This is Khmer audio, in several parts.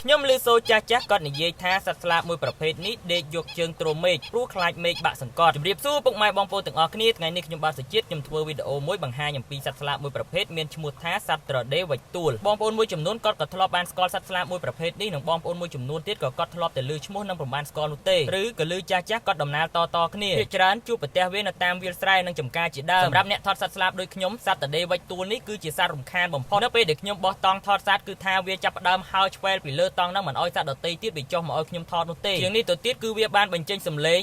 ខ្ញុំឮសូរចាស់ចាស់គាត់និយាយថាសត្វស្លាបមួយប្រភេទនេះដេកយកជើងទ្រមេឃព្រោះខ្លាចមេឃបាក់សង្កត់ជម្រាបសួរពុកម៉ែបងប្អូនទាំងអស់គ្នាថ្ងៃនេះខ្ញុំបាទសុជាតិខ្ញុំធ្វើវីដេអូមួយបង្ហាញអំពីសត្វស្លាបមួយប្រភេទមានឈ្មោះថាសត្វត្រដេវិចទួលបងប្អូនមួយចំនួនគាត់ក៏ធ្លាប់បានស្គាល់សត្វស្លាបមួយប្រភេទនេះនិងបងប្អូនមួយចំនួនទៀតក៏គាត់ធ្លាប់តែឮឈ្មោះនិងពុំបានស្គាល់នោះទេឬក៏ឮចាស់ចាស់គាត់ដំណាលតៗគ្នាភាគច្រើនជួបប្រទះវានៅតាមវាលស្រែនិងចំការជាដើមសម្រាប់អ្នកថតសត្វស្លាបដូចខ្ញុំសត្វត្រដេវិចទួលនេះគឺជាសត្វរំខានបំផុតនៅពេលដែលខ្ញុំបោះតង់ថតសត្វគឺថាវាចាប់ផ្ដើមហើរឆ្វែលពីលើតង់ហ្នឹងមិនអោយសត្វដទៃទៀតវាចុះមកឲ្យខ្ញុំថតនោះទេជាងនេះទៅទៀតគឺវាបានបញ្ចេញសំឡេង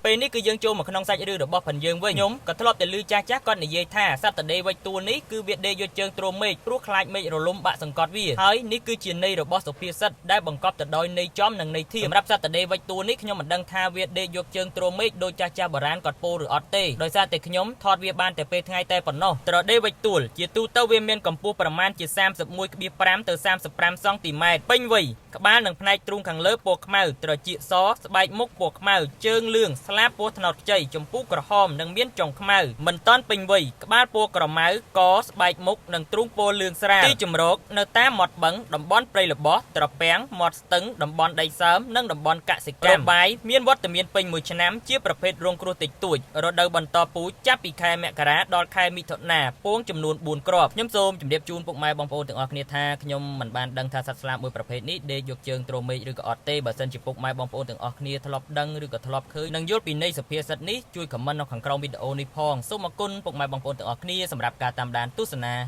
ពេលនេះគឺយើងចូលមកក្នុងសាច់រឿងរបស់ផិនយើងវិញខ្ញុំក៏ធ្លាប់តែឮចាស់ចាស់គាត់និយាយថាសត្វតដេវិចទួលនេះគឺវាដេកយកជើងទ្រមេឃព្រោះខ្លាចមេឃរលំបាក់សង្កត់វាហើយនេះគឺជាន័យរបស់សុភាសិតដែលបង្កប់ទៅដោយន័យចំនិងន័យធៀបសម្រាប់សត្វតដេវិចទួលនេះខ្ញុំមិនដឹងថាវាដេកយកជើងទ្រមេឃដូចចាស់ចាស់បុរាណគាត់ពោលឬអត់ទេដោយសារតែខ្ញុំថតវាបានតែពេលថ្ងៃតែប៉ុណ្ណោះត្រដេវិចទួលជាទូទៅវាមានកម្ពស់ប្រមាណជា31.5ទៅ35សង់ទីម៉ែត្រពេញវ័យក្បាលនិងផ្នែកទ្រូងខាងលើពណ៌ខ្មៅត្រចៀកសស្បែកមុខពណ៌ខ្មៅជើងលឿងស្លាបពណ៌ត្នោតខ្ចីចម្ពុះក្រហមនិងមានចុងខ្មៅមិនតាន់ពេញវ័យក្បាលពណ៌ក្រមៅកស្បែកមុខនិងទ្រូងពណ៌លឿងស្រាលទីជម្រកនៅតាមមាត់បឹងតំបន់ព្រៃល្បោះត្រពាំងមាត់ស្ទឹងតំបន់ដីសើមនិងតំបន់កសិកម្មរបាយមានវត្តមានពេញមួយឆ្នាំជាប្រភេទរងគ្រោះតិចតួចរដូវបន្តពូជចាប់ពីខែមករាដល់ខែមិថុនាពងចំនួន4គ្រាប់ខ្ញុំសូមជម្រាបជូនពុកម៉ែបងប្អូនទាំងអស់គ្នាថាខ្ញុំមិនបានដឹងថាសត្វស្លាបមួយប្រភេទនេះដេកយកជើងទ្រមេឃឬក៏អត់ទេបើសិនជាពុកម៉ែបងប្អូនទាំងអស់គ្នាធ្លាប់ដឹងឬក៏ធ្លាប់ឃើញនិងយល់ពីន័យសុភាសិតនេះជួយ comment នៅខាងក្រោមវីដេអូនេះផងសូមអរគុណពុកម៉ែបងប្អូនទាំងអស់គ្នាសម្រាប់ការតាមដានទស្សនា។